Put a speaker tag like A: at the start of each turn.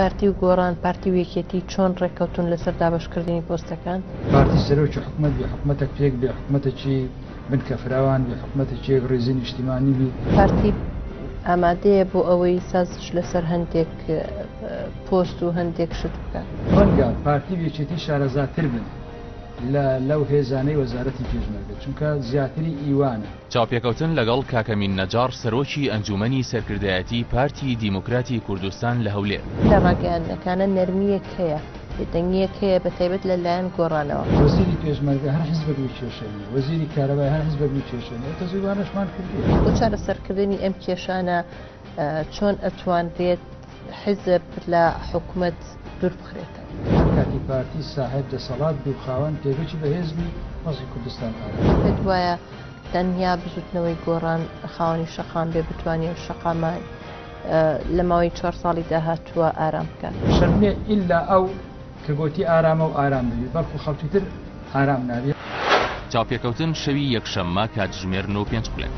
A: پارتی و گۆڕان، پارتی و یەکێتی چۆن ڕێککەوتوون لەسەر دابەشکردنی پۆستەکان؟
B: پارتی سەرۆکی حکومەت بی، حکومەتەک پێک بێ، حکومەتەکی بنکە فراوان بی، حکومەتەکی یەکڕیزی نیشتیمانی بی.
A: پارتی ئامادەیە بۆ ئەوەی سازش لەسەر هەندێک پۆست و هەندێک شت بکات.
B: ڕەنگە پارتی و یەکێتی شارەزاتر بن لە لەو هێزانەی وەزارەتی پێشمەرگە، چونکە زیاتری ئیوانە.
C: چاوپێکەوتن لەگەڵ کاک ئەمین نەجاڕ سەرۆکی ئەنجوومەنی سەرکردایەتی پارتی دیموکراتی کوردستان لە هەولێر.
A: لە ڕاگەیاندنەکانە نەرمییەک هەیە، بێدەنگییەک هەیە بەتایبەت لە لایەن گۆڕانەوە.
B: وەزیری پێشمەرگە هەر حزبێک بی کێشە نیە، وەزیری کارەبای هەر حزبێک بی کێشە نیە، ئەو تەجروبانەشمان کردووە.
A: بۆ چارەسەرکردنی ئەم کێشانە چۆن ئەتوانرێت حیزب لە حکومەت دوور بخرێتەوە؟
B: هەر کاتی پارتی ساحێب دەسەڵات بی و خاوەن پێگەکی بەهێز بی وەزعی کوردستان ئارام.
A: پێت وایە تەنیا بزوتنەوەی گۆڕان خاوەنی شەقام بێ بتوانێ ئەو شەقامە لە ماوەی چوار ساڵی داهاتووە ئارام بکات؟
B: شەرت نیە ئیلا ئەو کە گۆتی ئارامە و ئارام دەبی بەڵکو خەڵکی تر ئارام نابی.
C: چاوپێکەوتن شەوی یەکشەممە کاتژمێر نۆ و پێنج خولەک.